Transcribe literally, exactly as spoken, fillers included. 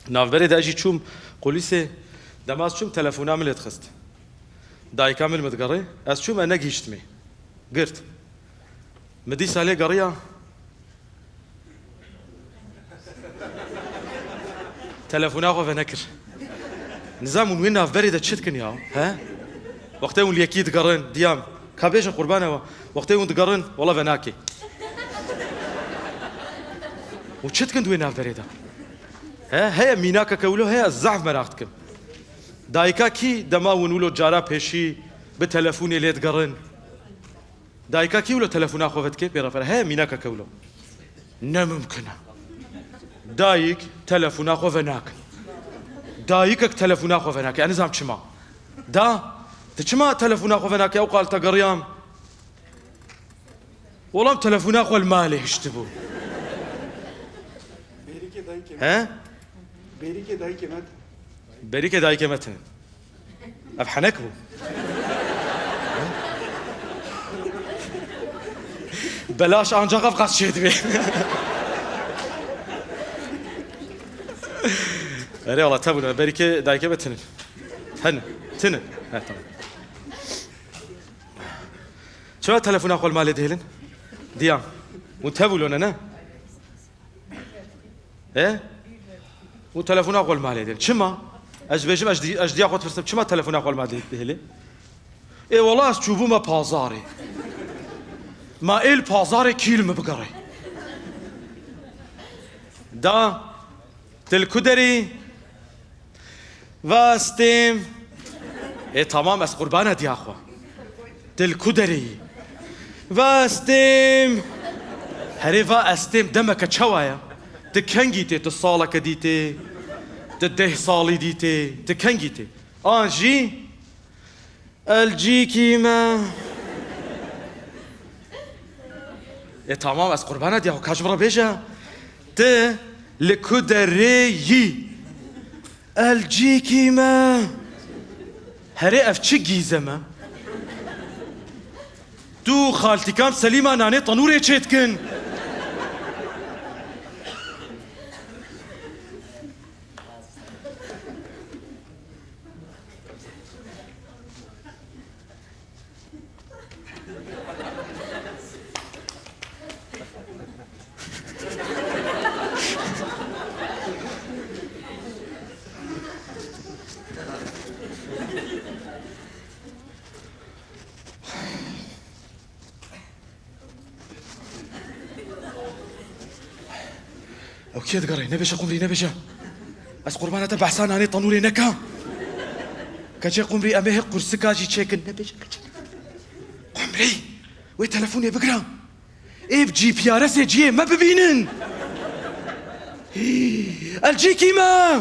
Navberê de ez jî çûm qulîsê, dema ez çûm telefona min lê dixist. Dayika min min digerê, ez çûm, e, negihîştimê. Girt. Min dîsa lê geriya. Telefona xwe venekir. Nizam hûn wê navberê de çi dikin ya? He? Wextê hûn li yekî digerin, diyam. Ka bêje qurbana we. Wextê hûn digerin, wela venakê. Û çi dikin di wê navberê de? He? Heye mînakeke wilo heye, ez zehf meraq dikim. Dayika kî dema hûn wilo cara pêşî bi telefonê lê digerin? Dayika kî wilo telefona xwe vedike pê re fere? Heye mînakeke wilo. Ne mimkin e. Dayik telefona xwe venakin. Dayikek telefona xwe venake. Ez nizam çima. Da, tu çima telefona xwe venake? Ew qal te geriyam. Olam telefona xwe li malê hiştibû. Bêrîkê dayikê me. He? Bêrîkê dayikê me. Bêrîkê dayikê me tune. Ev henek bû. Belaş ancak ev qas çê dibê. Erê, wala tebûne, berîkê dayikê me tinin. Hene, tinin. He, tamam. Çima telefona xwe li malê dihêlin? Diyam. Hûn tevû lone, ne? E? Û telefona xwe li malê dihêlin. Çima? Ez dibêjim, ez di-, ez diya xwe dipirsim, çima telefona xwe li malê dihêlê? Ê wela ez çûbûme pazarê. Ma ê li pazarê kî li min bigerê? Da, tu li ku derê yî? Va ez têm. Ê tamam, ez qurbana diya xwe. Tu li ku derê yî? Va ez têm. Herê va ez têm demeke çawa ye? Tu kengî tê, tu saleke dîtê, tu deh salî dîtê, tu kengî tê? An jî elcîkî me. E tamam, ez qurbana diya xwe, ka ji min re bêje. Tu li ku derê yî? Elcîkî me. Herê ev çi gîzem e? Tu xaltîkan Selîma nanê tenûrê çêdikin. Ew kê digerê? Nebêje Qumrî, nebêje. Ez qurbana te behsa nanê tenûrê neka. Keçê Qumrî, em ê hê qursika jî çêkin. Nebêje keçê. Qumrî, wê telefonê bigire. Ê bi G P R S ê cihê me bibînin. Hî, elcîkî me.